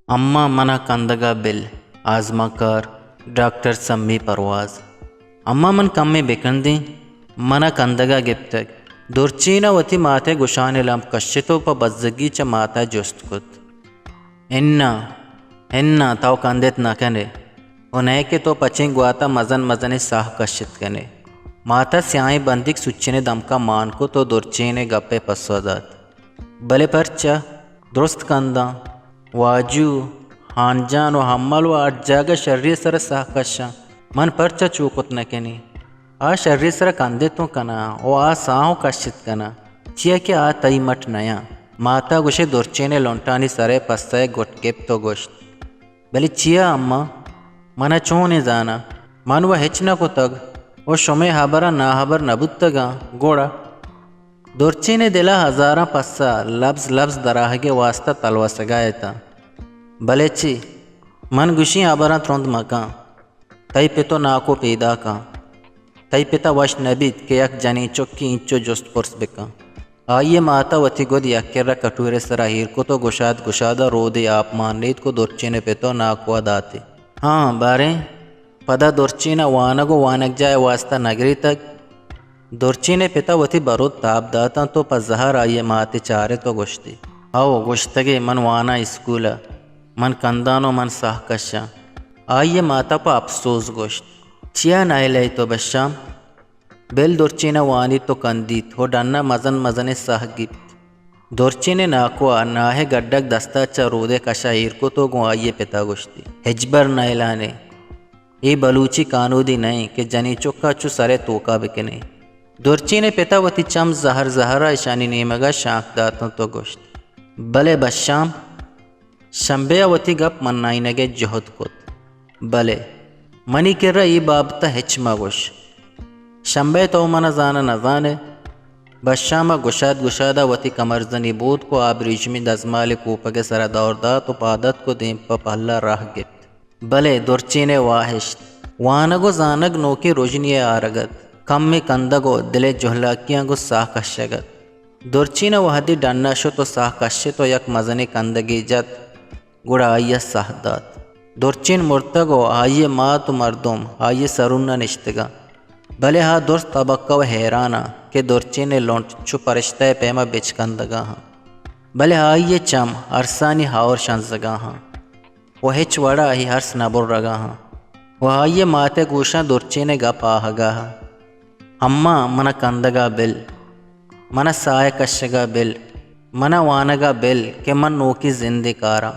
اماں من ءَ کندگ ءَ بل۔ آزمانکار ڈاکٹر سمی پرواز۔ اماں من کمے بکندیں، من ءَ کندگ ءَ گپتگ۔ درچین ءَ وتی مات ءِ گشان ءِ لمب کشت ءُ پہ بزگی چہ مات ءَ جست کت۔ اناں، اناں، تو کندت نہ کن ئے ءُ نئے کہ تو پچیں گوات ءَ مزن مزنیں ساہ کشت کن ئے۔ مات ءَ سیاہیں بندیک سچین ءِ دمک ءَ مان کت ءُ درچین ءِ گپ ءِ پسو دات۔ بلے پرچا؟ درست کنداں۔ واجو، ہانجان ءُ ہمل ءُ ہر جاگہ شری ءِ سر ءَ ساہ کشاں۔ من پرچا چو کت نہ کنیں؟ آ شری ءِ سر ءَ کندت اوں کناں ءُ آ ساہ اوں کشت کناں۔ چیا کہ آ تئی مٹ نیاں۔ مات ءَ گوشے درچین ءِ لنٹانی سر ءِ پسہ ءَ گٹ گپت ءُ گوشت۔ بلے چیا اماں؟ من ءَ چونیں زاناں؟ من وَ ہچ نہ کتگ ءُ شمئے ہبراں ناہبر نہ بوتگاں، گڑا؟ درچین ءِ دل ءَ ہزاراں پسہ لبز لبز درآہگ ءِ واستا تلوسگ ءَ اتاں۔ بلے چی؟ من گوشیں ہبراں ترند مکن۔ تئی پت ءُ ناکو پیداک اَں۔ تئی پت ءَ وش نہ بیت کہ یک جنین چکے اینچو جست پرس بکن۔ آئی ءِ مات ءَ وتی گد یک کر ءَ کٹور ءِ سر ءَ ایر کت ءُ گشاد گشاد ءَ رودے آپ مانیت کو درچین ءِ پت ءُ ناکو ءَ داتے۔ ہاں، باریں پدا درچین ءَ وانگ ءُ وانگجاہ ءِ واستا نہ گریتگ۔ درچین ءِ پت ءَ وتی برود تاب داتاں تو پہ زہر آئی ءِ مات ءَ چارت ءُ گوشتی، ہئو، گوشتگے من واناں اسکول ءَ، من کندان ءُ من ساہ کشاں۔ آئی ءِ مات ءَ پہ اپسوز گوشت، چیا نئیلئے تو بشام؟ بل درچین ءَ وانیت ءُ کندیت ءُ ڈن ءَ مزن مزنیں ساہ گیپت۔ درچین ءِ ناکو ءَ ناہ ءِ گڈگ دست ءَ چہ رود ءِ کش ءَ ایر کت ءُ گوں آئی ءِ پت ءَ گوشتی، ہچبر نئیلان ئے۔ اے بلوچی کانودی نہ اِنت کہ جنین چک ءَ چو سر ءِ توک ءَ بکن ئے۔ درچین ءِ پت ءَ وتی چم زہر زہر ءَ اشانی نیمگ ءَ شانک دات اَنت ءُ گوشت، بلے بشام، شمبے ءَ وتی گپ منائینگ ءِ جہد کت۔ بلے منی کر ءَ اے بابت ءَ ہچ مہ گوش۔ شمبے تو من ءَ زان ءَ نہ زان ئے۔ بشام ءَ گشاد گشاد ءَ وتی کمرزنی بوت کو آبریشمی دزمالے کوپگ ءِ سر ءَ دور دات ءُ پاد اتک ءُ دیم پہ پہل ءَ راہ گپت۔ بلے درچین ءِ واہشت، وانگ ءُ زانگ نوکیں رژنے ءِ آرگ اَت۔ کمے کندگ ءُ دل ءِ جہلاکیاں گوں ساہ کشگ اَت۔ درچین ءَ وہدے ڈن ءَ شت ءُ ساہ کشت ءُ یک مزنیں کندگے جت، گڑا آئی ءَ ساہ دات۔ درچین مرتگ ءُ آئی ءِ مات ءُ مردم آئی ءِ سرون ءَ نشتگ اَنت۔ بلے آ درست تبک ءَ ءُ حیران اَنت کہ درچین ءِ لنٹ چو پرشتہ ءِ پیم ءَ بچکندگ ءَ اَنت۔ بلے آئی ءِ چم ارسانی ہئور شنزگ ءَ اَنت۔ ءُ ہچ وڑ ءَ آئی ارس نہ برگ ءَ اَنت۔ ءُ آئی ءِ مات ءِ گوشاں درچین ءِ گپ آہگ ءَ اَنت۔ اماں، من ءَ کندگ ءَ بل، من ءَ ساہ ءِ کشگ ءَ بل، من ءَ وانگ ءَ بل کہ من نوکیں زندے کاراں۔